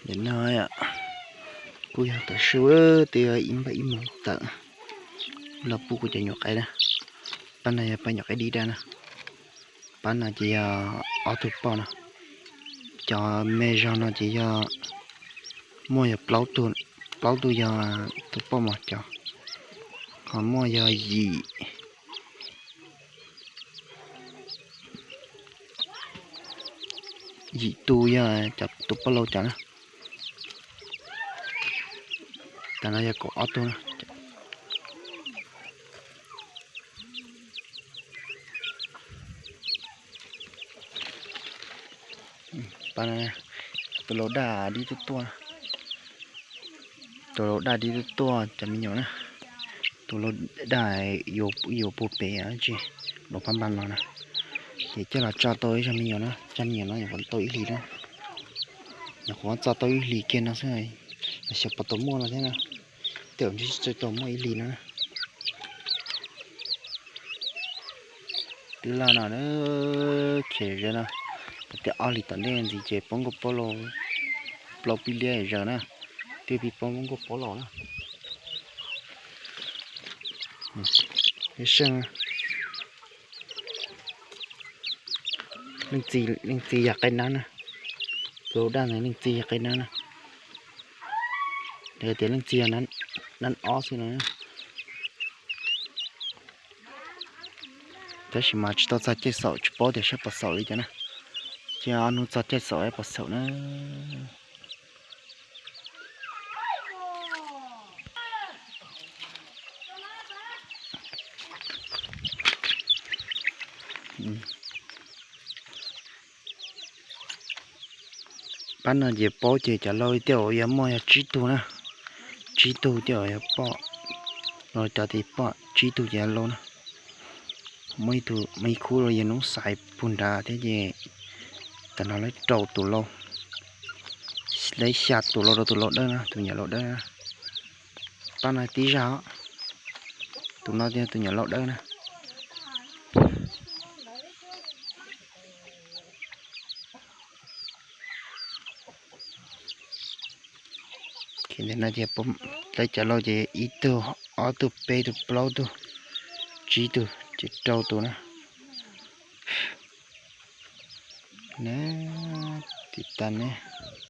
Nim no kuj yog tav su, twb yog ib npaj ib moos tawm los pub kuv cov nyuam qaib na. Pab no yog pab nyuam qaib dib daj na. Pab no ces yog ob tug poj no. Cov me zog no ces yog muaj yog plaub tug, plaub tug yog tus poj mos cov, ho muaj yog yim, yim tus yog cov tus poj laus cov na. Tam no yog kaum ob tug na. Tus laus daj dib tuaj tuaj, tus laus daj dib tuaj tuaj cov me nyuam na. Tus laus daj yuav puag pem tsis, laus phab npas los na. Ces coj los tso tau ib zag me nyuam na, zag me nyuam no nyuam qhuav tau ib hlis na. Nyuam qhuav txo tau ib hlis kiag no xwb, xyov puas tau muaj no thiab na. Tej zaum ntshe tsis tau muaj ib hlis no na. Twb loj no, khiav ze no, tias ob hlis tom ntej ntxiv ces poob nkauj poob laus, plaub pib liab zaws na, twb pib poob nkauj poob laus na. Seej, leej txiv yog qaib nab na, tus daj ntawd leej txiv yog qaib nab na. Tias leej txiv yog nab ob xwb no. Tab sis mas tsis tau txog caij xaum, tsis paub tias saib puas xaum li cas na. Ces ob hnub txog caij xaum puas xaum na. Pab no ces paub ces cov laus tej zaum yuav muaj yog tsib tug na, tsib tug tej zaum yog poj, los cov tim poj tsib tug ces yog laus na. Muaj ib tug, muaj ib khub los yog hnub xais puag nrad thiab ces tam no lawv rau tus laus, lawv xya tus laus rau tus laus dawb na, tus nyuam laus dawb na. Pab no tib zag, tus no tus nyuam laus dawb na. Ces ntawm no ces lawv cov laus ces ib tug, ob tug, peb tug, plaub tug, tsib tug ces rau tus na. Na, tiv tas ne.